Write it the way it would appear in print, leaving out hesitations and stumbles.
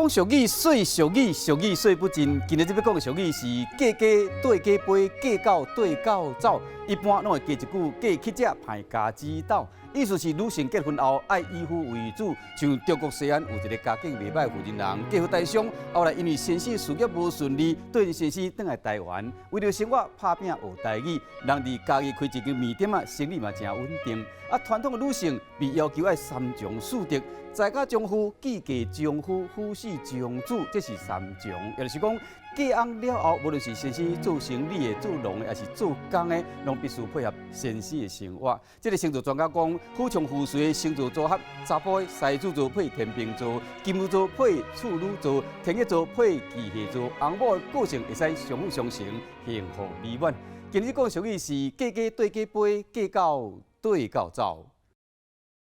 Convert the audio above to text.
講俗語，說俗語，俗語說不盡。今日這欲講的俗語是嫁雞綴雞飛，嫁狗綴狗走。一般攏會加一句嫁乞者歹家子鬥。意思是女性結婚後愛以夫為主。像中國西安有一个家境袂䆀的婦人，嫁予台商，後來因為先生事業無順利，綴先生轉來台灣，為著生活拍拚學台語，人佇嘉義開一間麵店仔，生意嘛誠穩定。啊，傳統的女性被要求愛三從四德，在家從夫、記嫁從夫、夫死從子，這是三從。也就是講，嫁翁了後，無論是先生做生理的、做農的，抑是做工的，攏必須配合先生的生活。這个星座專家講，夫唱婦隨的星座組合，查埔的獅子座配天秤座，金牛座配處女座，天蠍座配巨蟹座，翁某的個性會使相輔相成，幸福美滿。今日講俗語是嫁雞綴雞飛，嫁狗綴狗走。